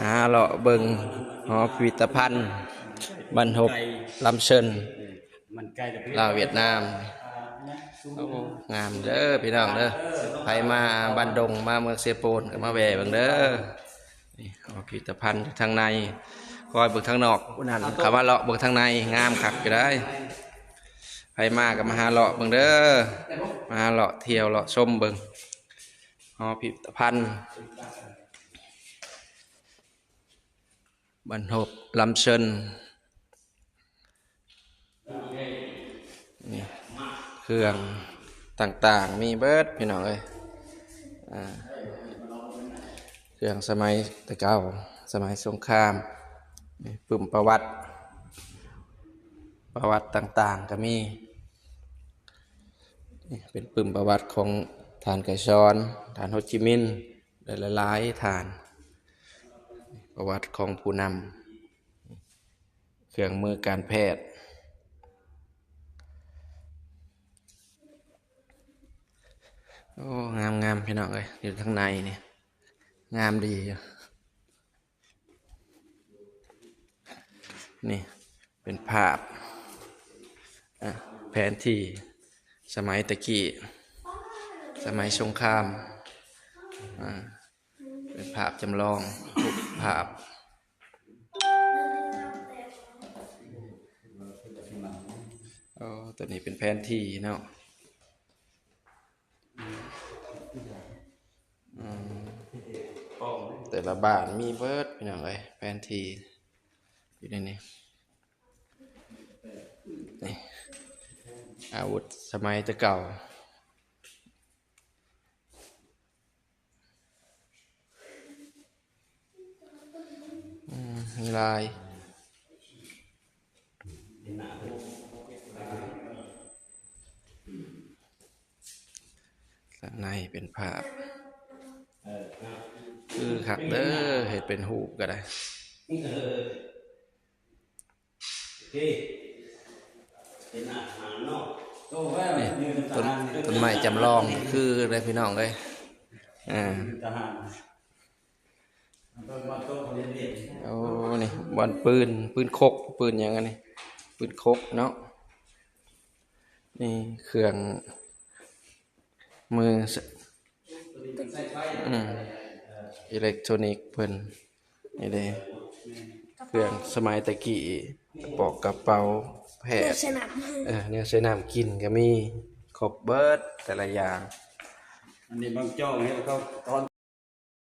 ຫາເລາະເບິ່ງຫໍພິພິທະພັນບັນທົບລຳເຊີນລາວຫວຽດນາມ. ໂອ້ ງາມເດີພີ່ນ້ອງເດີ ໃຜມາບ້ານດົງ ມາເມືອງເຊໂປນ ກໍມາແວ່ເບິ່ງເດີ. ນີ້ ພິພິທະພັນຢູ່ທາງໃນ ຄອຍເບິ່ງທາງນອກ ຜູ້ນັ້ນເຂົ້າມາເລາະເບິ່ງທາງໃນ ງາມຄັກຢູ່ໄດ໋. ໃຜມາກໍມາຫາເລາະເບິ່ງເດີ ມາຫາເລາະທ່ຽວເລາະຊົມເບິ່ງຫໍພິພິທະພັນບັນທົບລຳເຊີນ. ນີ້ ເຄື່ອງຕ່າງໆ ມີເບິດພີ່ນ້ອງເອີຍ. ອ່າ ເຄື່ອງສະໄໝແຕ່ເກົ່າ ສະໄໝສົງຄາມ. ນີ້ ປຶ້ມປະຫວັດ ປະຫວັດຕ່າງໆ ກໍມີ. ນີ້ເປັນປຶ້ມປະຫວັດຂອງທ່ານໄກສອນ ທ່ານໂຮຈິມິນ ແລະ ຫຼາຍໆ ທ່ານ. ປະຫວັດຂອງຜູ້ນຳ ເຄື່ອງມືການແພດ. ໂອ້ ງາມໆ ພີ່ນ້ອງເອີຍ ຢູ່ທາງໃນນີ້ ງາມດີຢູ່. ນີ້ເປັນພາບ ອ່າ ແຜນທີ່ສະໄໝແຕ່ກີ້ ສະໄໝສົງຄາມ ອ່າ ເປັນພາບຈຳລອງ ຮູບພາບ. ໂອ້ ຕົວນີ້ເປັນແຜນທີ່ເນາະ. ອືມ ແຕ່ລະບ້ານມີເບິດ ພີ່ນ້ອງເອີຍ ແຜນທີ່ຢູ່ໃນນີ້. ນີ້ ອາວຸດສະໄໝແຕ່ເກົ່າ. ອືມ ມີຫຼາຍ. ຂ້າງໃນເປັນພາບ ຄືຄັກເດີ ເຮັດເປັນຮູບກໍໄດ້. ນີ້ ຕົ້ນ ຕົ້ນໄມ້ຈຳລອງຄືເດ້ພີ່ນ້ອງເອີຍ. ອ່າ ໂອ້ ນີ້ບ່ອນປືນ ປືນຄົກ ປືນຫຍັງອັນນີ້ ປືນຄົກເນາະ. ນີ້ເຄື່ອງມື ອືມ ອີເລັກໂທຣນິກເພິ່ນ ນີ້ເດ້ ເຄື່ອງສະໄໝແຕ່ກີ້ ກະປອກກະເປົາແພດ ແນວໃສ່ນ້ຳ ເອີ ແນວໃສ່ນ້ຳກິນກໍມີ ຄົບເບິດແຕ່ລະຢ່າງ. ອັນນີ້ບາງຈ້ອງໃຫ້ເຂົາຖອນ